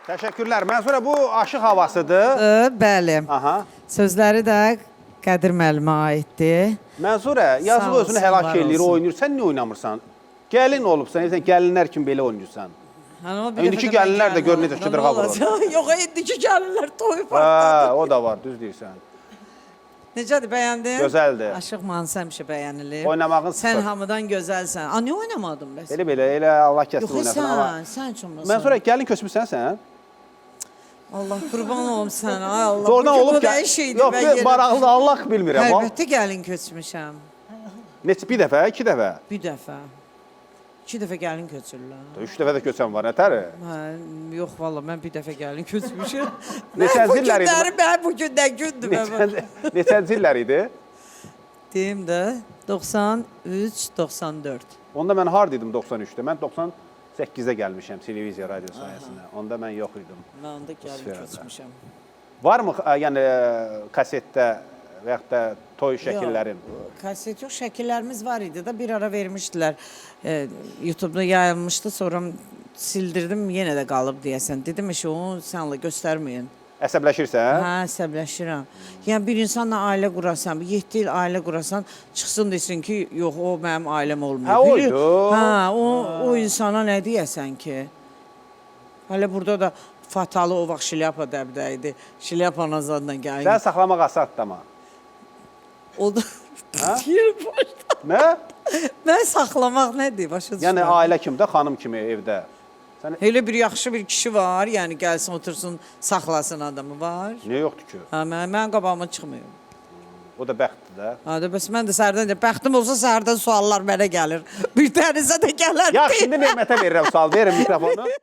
Təşəkkürlər. Mənzurə, bu aşıq havasıdır. Bəli. Aha. Sözləri də Qədir müəllimə aiddir. Mənzurə, yazıq Sağ özünü olsun, həlak var eləyir, olsun. oynayır. Sən niyə oynamırsan? Gəlin olubsan, sən gəlinlər kimi belə oynayırsan. Hani o bir İndiki dəfə də mən gəlinlər də gəlin gör necə oldum da, şıdırğa nə vurur. olacaq? Yox, indiki gəlinlər toy Hə, partladı. o da var, düz deyirsən. Necədir, bəyəndin? Gözəldir. Aşıq mahnısı həmişə bəyənilir. Oynamağın Sən sıfır. hamıdan gözəlsən. A, niyə oynamadın bəs? Belə-belə, elə Allah kəsdir Yox, oynasın sən, amma. sən üçün olmasan. Mənzurə, gəlin köçmüsən sən? Allah qurban olum sənə. Ay Allah. Doğrudan bu olub bu nə gəl. iş idi? Yox, mən bir yenə- maraqlı Allah bilmirəm. Əlbəttə gəlin köçmüşəm. Neçə bir dəfə, iki dəfə? Bir dəfə. İki dəfə gəlin köçürlər. Üç dəfə də köçən var, nətəri? Hə, yox valla mən bir dəfə gəlin köçmüşəm. Neçənci Mən bu illər idi bu? günləri, mən bu gün nə gündür mən. Neçənci, neçənci illər idi? Deyim də 93, 94. Onda mən harda idim 93-də? Mən 98-də gəlmişəm televiziya, radio sahəsinə. Onda mən yox idim. Mən onda gəlin Sferada. köçmüşəm. Varmı yəni kasetdə və yaxud da toy şəkillərin? Yox, kaset yox, şəkillərimiz var idi da bir ara vermişdilər. YouTube-da yayılmışdı, sonra sildirdim, yenə də qalıb deyəsən. Dedim ki, onu sənlə göstərməyin. Əsəbləşirsən? Hə, əsəbləşirəm. Yəni bir insanla ailə qurasan, 7 il ailə qurasan, çıxsın desin ki, yox o mənim ailəm olmuyor. Hə, o Bilir- idi. Hə, o insana nə deyəsən ki? Hələ burada da Fatalı o vaxt şlyapa dəbdə idi. Şlyapa zadla gəlin. Sən saxlamaq asaddır amma. O da deyir başda. Nə? Mən saxlamaq nədir? Başa düşmürəm. Yəni ailə kimi də, xanım kimi evdə. Sən Elə bir yaxşı bir kişi var, yəni gəlsin otursun, saxlasın adamı var. niyə yoxdur ki? Hə, mən qabağıma çıxmıyorum. O da bəxtdir də. Ha, də bəs mən də səhərdən də bəxtim olsa səhərdən suallar mənə gəlir. Bir dənizə də gələr. Yaxşı, indi Nemətə verirəm sual, verin mikrofonu.